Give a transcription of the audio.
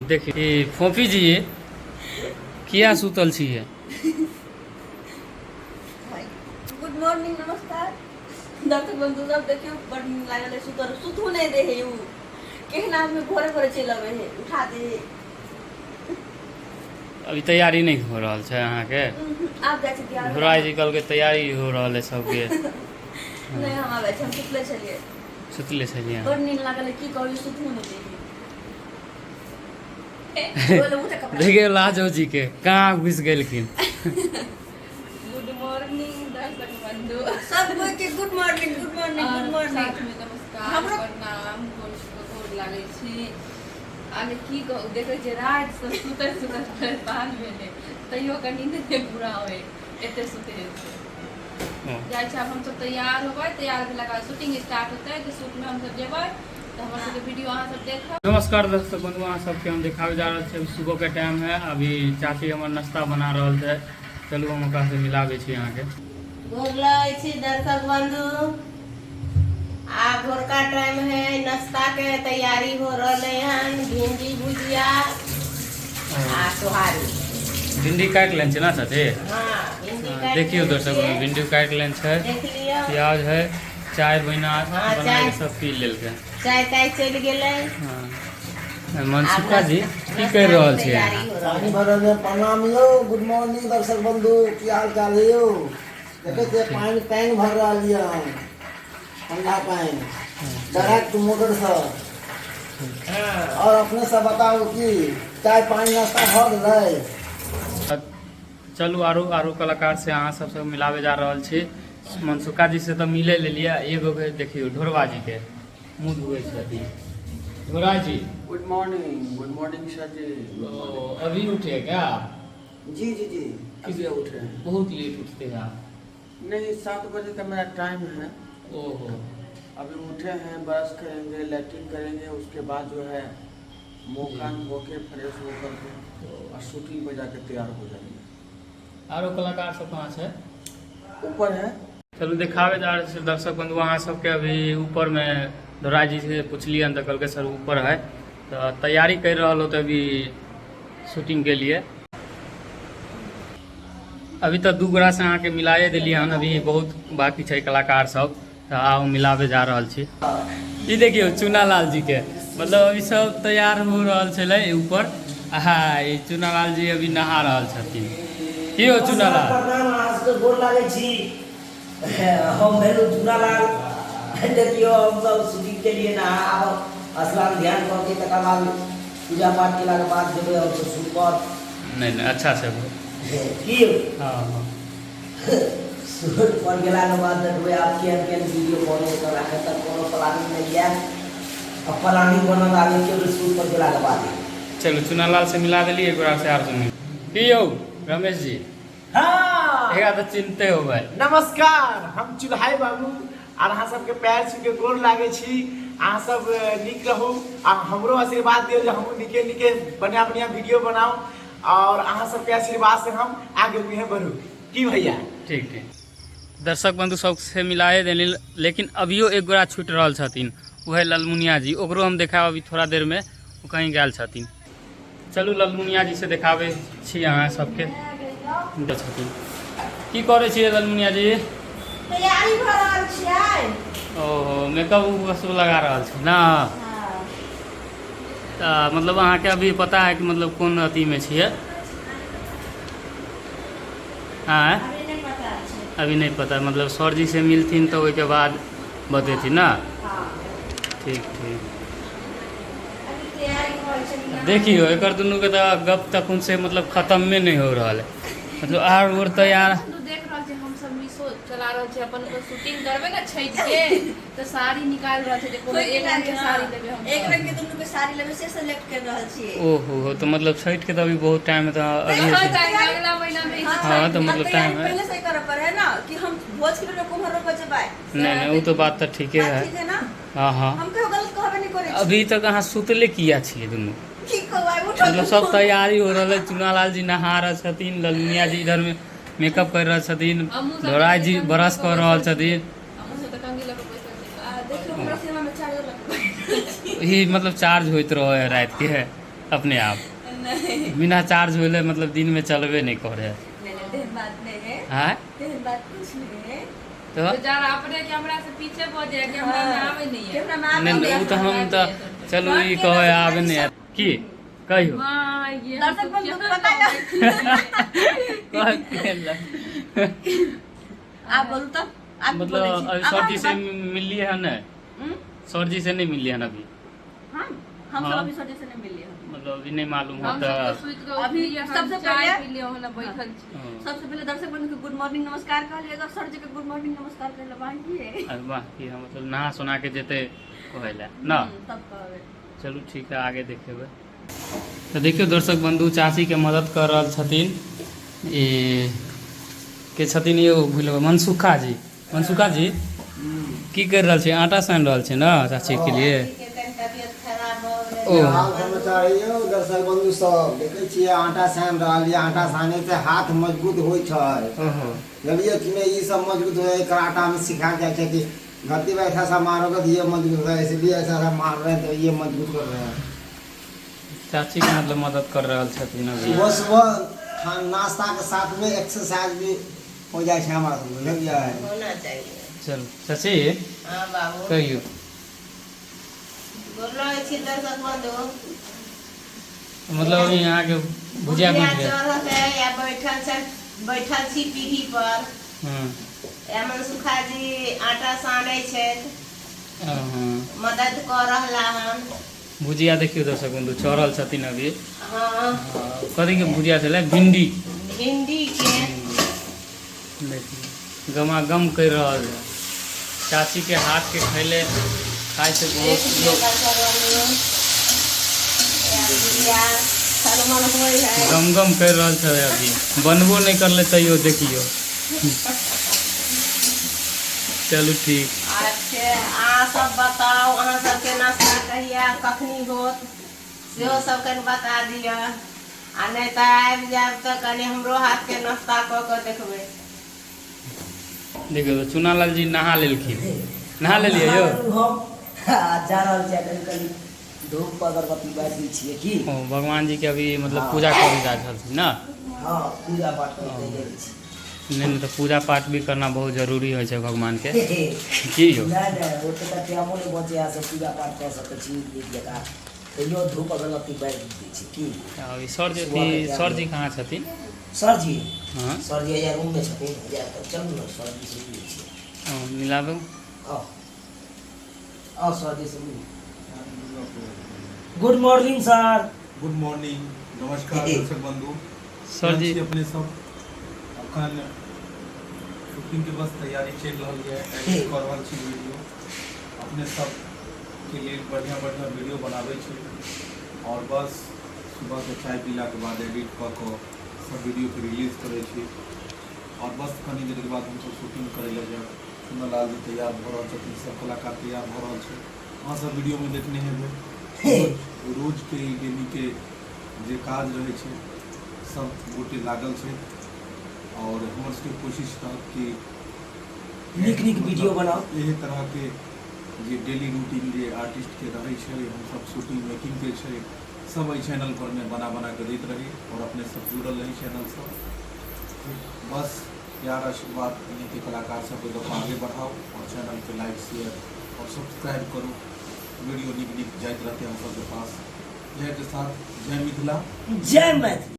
देखी ई फोफी जी किया सुतल छियै? गुड मॉर्निंग, नमस्कार दर्शक बंधु सब। देखियो, बड़ नींद लागल है, सुतल सुतू नहीं दे है। उ केहन आदमी भोरे भोरे चलि अबै है, उठा दे है। अभी तैयारी नहि हो रहल छै अहाँके? आब जाइ छी तैयार। घुराई जी कहलकै तैयारी हो रहल है सबके। नहि, हम आबै छी, हम सुतले छलियै। सुतले छलियै? बड़ नींद लागल है, की कहू, सुतू नहीं दे है। बोले, उठे कपड़ा। देखियौ लाजो जी के कहाँ घुसि गेलखिन। गुड मॉर्निंग दर्शक बंधु। सब कोई के गुड मॉर्निंग, गुड मॉर्निंग, और गुड मॉर्निंग। साथ में नमस्कार, प्रणाम, गोर गोर लागै छी। आगे की कहू, देखै छियै राति से सुतैत सुतैत परेशान भेलै, तैयो कऽ नींद नहि पूरा होइ, एते सुतै छै। जाइ छै। आब हमसब तैयार होबै, तैयार भेलाके बाद शूटिंग स्टार्ट होतै, तऽ शूटमे हमसब जेबै, तऽ हमर सबके वीडियो अहाँ सब देखब। नमस्कार दर्शक बंधु, अहाँ सबके हम देखाबे जा रहल छी। अभी सुबह के टाइम है, अभी चाची हमर नाश्ता बना रहल छै। चलू, हम ओकरा से मिलाबै छी अहाँके। गोर लगै छी दर्शक बंधु। आ भोरका टाइम है, नाश्ता के तैयारी हो रहलै हन, भिंडी भुजिया आ सोहारी। भिंडी काटि लेने छै ने चाची? हाँ, भिंडी काटि देखियौ लेने दर्शक छियै। बंधु, भिंडी काटि लेने छै। देख लियौ। प्याज है, चाय बना हाँ, बना चाय। के सब पी लेलकै। चाय ताय चलि गेलै। हाँ, मनसुखा जी, की करि रहल छियै तैयारी अहाँ? हो रहल। पानि भरल है। प्रणाम यौ, गुड मॉर्निंग दर्शक बंधु, की हाल चाल है यौ? देखै छियै, पानि पानि भर रहल यऽ, ठंडा पानि डायरेक्ट मोटर से। और अपने सब बताउ कि चाय पानि नाश्ता भऽ गेलै? चलू, आरो आरो कलाकार से अहाँ सबसे मिलावे जा रहल छी। मनसुखा जी से तऽ मिले लेलियै, एगो के देखियौ, ढोरबा जी के मुँह धोए छथिन। ढोरा जी। Good morning, good morning sir जी। ओ, अभी उठे क्या आप? जी जी जी, अभी उठे हैं। बहुत लेट उठते हैं आप। नहीं, 7 बजे का मेरा टाइम है। ओहो। अभी उठे हैं, ब्रश करेंगे, लैट्रिन करेंगे, उसके बाद जो है मुँह कान धो के, फ्रेश हो करके और शूटिंग पे जाके तैयार हो जाएंगे। आरो कलाकार सब कहाँ छै? ऊपर है। चलू, देखावे जा रहल छै दर्शक बंधु अहाँ सबके। अभी ऊपर में धोरा जी से पुछलियै तऽ कहलकै सर ऊपर है, तऽ तैयारी कर रहल होते अभी शूटिंग के लिए। अभी तऽ दू गोरा से अहाँके मिलाए देलियै हन, अभी बहुत बाकी छै कलाकार सब, तऽ आउ, मिलाबे जा रहल छी। ई देखियौ चूना लाल जी के, मतलब अभी सब तैयार हो रहल छलै ऊपर। आ ई चूना लाल जी अभी नहा रहल छथिन। की हो चूना लाल? प्रणाम, अहाँ सबके गोर लागै छी। हम भेलहुँ चूनालाल। देखियौ, हमसब शूटिंग के लिए नहा आब स्नान ध्यान कऽ के तकर बाद पूजा पाठ केलाके बाद जेबै हमसब शूट पर। नहीं नहीं, अच्छा से बोल। की हाँ। शूट पर गेलाके बाद देखबै आब केहन केहन वीडियो बनै। तऽ एखन तक कोनो प्लानिंग नहि यऽ। आ प्लानिंग बनल आगे केवल शूट पर गेलाके बाद। चलू, चुनालाल से मिला देली, एक गोरा से आर सुनी। की यौ रमेश जी? हाँ। एकरा तऽ चिन्हते होबै। नमस्कार, हम चुल्हाई बाबू आर अहाँ सबके पैर छू के गोर लागै छी। अहाँ सब नीक रहू आ हमरो आशीर्वाद दियौ जे हमहूँ नीके नीके बढ़िया बढ़िया वीडियो बनाउ और अहाँ सबके आशीर्वाद से हम आगे मुँहे बढ़ू। की भैया? ठीक ठीक। दर्शक बंधु, सबसे मिलाए देली, लेकिन अभियो एक गोरा छूटि रहल छथिन, वह ललमुनिया जी। ओकरो हम देखाब अभी थोड़ा देर में, ओ कहीं गेल छथिन। चलू, ललमुनिया जी से देखाबै छी अहाँ सबके छथिन। की करै छियै ललमुनिया जी? तैयारी भऽ रहल छियै। ओहो, मेकअप उकअप सब लगा रहल छी ने? हाँ। तऽ मतलब अहाँके अभी पता है कि मतलब कोन अथीमे छियै? आँय? अभी नहि पता छै। अभी नहि पता, मतलब सर जी से मिलथिन तऽ ओहिके बाद बतेथिन ने? हाँ। ठीक ठीक। अभी तैयारी भऽ छै। देखियौ, एकर दुनूके तऽ गप तखन से मतलब खतमे नहि हो रहल है, मतलब आर उर तैयार। तू देख रहल छी, हम सब मीशो चला रहल छी। अपन अपन शूटिंग करबै ने छठि के, तऽ साड़ी निकालि रहल छै जे कोनो एक रंग के साड़ी लेबै हम। एक रंग के दुनू के साड़ी लेबै, से सेलेक्ट कर रहल छियै। ओहो, तऽ मतलब छठि के तऽ अभी बहुत टाइम है, तऽ अभी हाँ, टाइम है, अगला महीना में। हाँ, तऽ मतलब टाइम है। पहले से करऽ पड़े है ना कि हम भोज के बेर में कुम्हर रोपऽ जेबै। नहीं नहीं, वो तो बात तऽ ठीके बात है। ठीक है ना? हाँ। हम कहियो गलत कहबे नहीं करै छी। अभी तक अहाँ सुतले किया छियै दुनू? की कहू, आइ उठल। मतलब सब तैयारी हो रहल है, चुनालाल जी नहा रहल छथिन, ललमुनिया जी इधर में मेकअप कर रहल छथिन, हमहूँ सब धोराई जी ब्रश कर रहल छथिन। हमहूँ सब तऽ कंघी लऽ कऽ बैसल छी। आ, देखियौ, हमरा सिनेमा में चार्जर लगबै। ई मतलब चार्ज होइत रहै है राति के। अपने आप। नहीं। बिना चार्ज होले मतलब दिन में चलबे नहीं करे है। नहीं नहीं, तेहन बात नहीं है। हाँ। तेहन बात कुछ नहीं है। तो बेचारा अपने कैमरा से पीछे भऽ जाए, कैमरा में आवे नहीं है। कैमरा में आवे नहीं नहीं। नहीं, ओ तऽ हम तऽ चलू ई कहै आबे नहीं है की कहियो। वाह, ये दर्शक हम बंधु, सब पता क्या कह के आप बोलू तऽ आप की मतलब बोलै छी? अभी आब सर जी अहाँके से बात- मिललिए है ने? हम्म? सर जी से नहीं मिललिए हन अभी? हम सब हाँ। अभी सर जी से नहीं मिललिए हन। मतलब अभी नहीं मालूम हम होता। सब तऽ सुति कऽ अभी उठलियै हन, सबसे चाय पहिले- पीलियै हन, बैठल छी। हाँ। सबसे पहले दर्शक बंधु के गुड मॉर्निंग नमस्कार कहलिए, सर जी के गुड मॉर्निंग नमस्कार कहले बाकी है। अरे वाह, की हम मतलब नहा सोना के जेते कहै लए ना। तब कहबै। चलू ठीक है, आगे देखेबै। तऽ देखियौ दर्शक बंधु, चाची के मदद कर रहल छथिन ई के छथिन यौ भूलि गेलहुँ, मनसुखा जी। मनसुखा जी की करि रहल छी? आटा सानि रहल छी ने चाची के लिए? के तनि तबियत खराब भऽ गेलै। ओ। हाल समाचार यौ दर्शक बंधु सब, देखै छियै आटा सानि रहल यऽ। आटा सानै से हाथ मजबूत होइ छै। ओहो। जानलियै कि नहि? ई सब मजबूत होइ है। कराटा में सिखाया जाइ छै कि गलती में ऐसा ऐसा मारोगे तो ये मजबूत होगा, इसलिए ऐसा ऐसा मार रहे हैं तो ये मजबूत कर रहे हैं। चाची के मतलब मदद कर रहल छथिन अभी। सुबह सुबह नाश्ता के साथ में एक्सरसाइज भी हो जाइ छै हमरा सबके, बुझलियै? होना चाहिए। चलू चाची। हाँ बाबू। कहियौ। गोर लगै छी दर्शक बंधु। मतलब अभी अहाँके भुजिया बनि गेल? चढ़ल है या बैठल छै, बैठल छी पीढ़ी पर। या मनसुखा जी आटा सानै छथि। हँ। मदद कऽ रहला हन। भुजिया देखियौ दर्शक बंधु, चढ़ल छथिन अभी। हाँ। कथी के भुजिया छलै? भिंडी। भिंडी के। देखियौ गमागम करि रहल है। चाची के हाथ के खैले खाइ से बहुत देख लियौ लोग दर्शक बंधु, या भुजिया सलमन होइ है। गम गम करि रहल छै। अभी बनबो नहि करले तैयो देखियौ। चलू ठीक। अच्छे, अहाँ सब बताउ, अहाँ सबके नाश्ता कहिया कखनी होत सेहो सब कनि बता दिअ, आ नहि तऽ आबि जायब तऽ कनि हमरो हाथके नाश्ता कऽ कऽ देखबै। देखियौ चुनालाल जी नहा लेलखिन। नहा लेलियै यौ? हम आ जा रहल छियै, कनि कनि धूप अगरबत्ती बारि दै छियै की। ओ भगवान जी के अभी मतलब पूजा करे जा रहल छी ने? हँ, पूजा पाठ करते जाइ छी। नहि नहि, तऽ पूजा पाठ भी करना बहुत जरूरी होइ छै भगवान के की यौ? नहि नहि, ओते तऽ टाइमो नहि बचै है से पूजा पाठ कऽ सकै छी नीक जकाँ, तैयो धूप अगरबत्ती बारि दै छी की। अभी सर जी सर जी कहाँ छथिन? सर जी? हाँ। सर जी हैया रूममे छथिन। हैया तऽ चलू ने, सर जी से मिलै छी। ओ, मिलाबू। आउ आउ, सर जी से मिलू। Good morning sir. Good morning, नमस्कार दर्शक बंधु। सर केहन जी। छी अपने सब? अखन शूटिंग के बस तैयारी चलि रहल यऽ, एडिट कऽ रहल छी वीडियो। अपने सब के लेल बढ़िया बढ़िया वीडियो बनाबै छी और बस सुबह के चाय पीला के बाद एडिट कऽ कऽ सब वीडियो के रिलीज करै छी और बस कनी देर के बाद हमसब शूटिंग करै लए जायब। चुन्नलाल जी तैयार भऽ रहल छथिन, सब कलाकार तैयार भऽ रहल छै। अहाँ सब वीडियो में देखने हेबै, रोज रोज के ई डेली के जे काज रहै छै सब गोटे लागल छै और हमर सबके कोशिश रहत कि नीक नीक वीडियो बनाउ। एहि तरहके जे डेली रूटीन जे आर्टिस्टके रहै छै, हमसब शूटिंग मेकिंगके छै, सब एहि चैनल पर मे बना बना के दैत रही और अपने सब जुड़ल रही चैनलसँ। बस प्यार आशीर्वाद के कलाकार सबके दऽ कऽ आगे बढ़ाउ और चैनलके लाइक शेयर और सब्सक्राइब करू। वीडियो नीक नीक जाइत रहतै अहाँ सबके पास। जय के साथ जय मिथिला, जय मैथिली।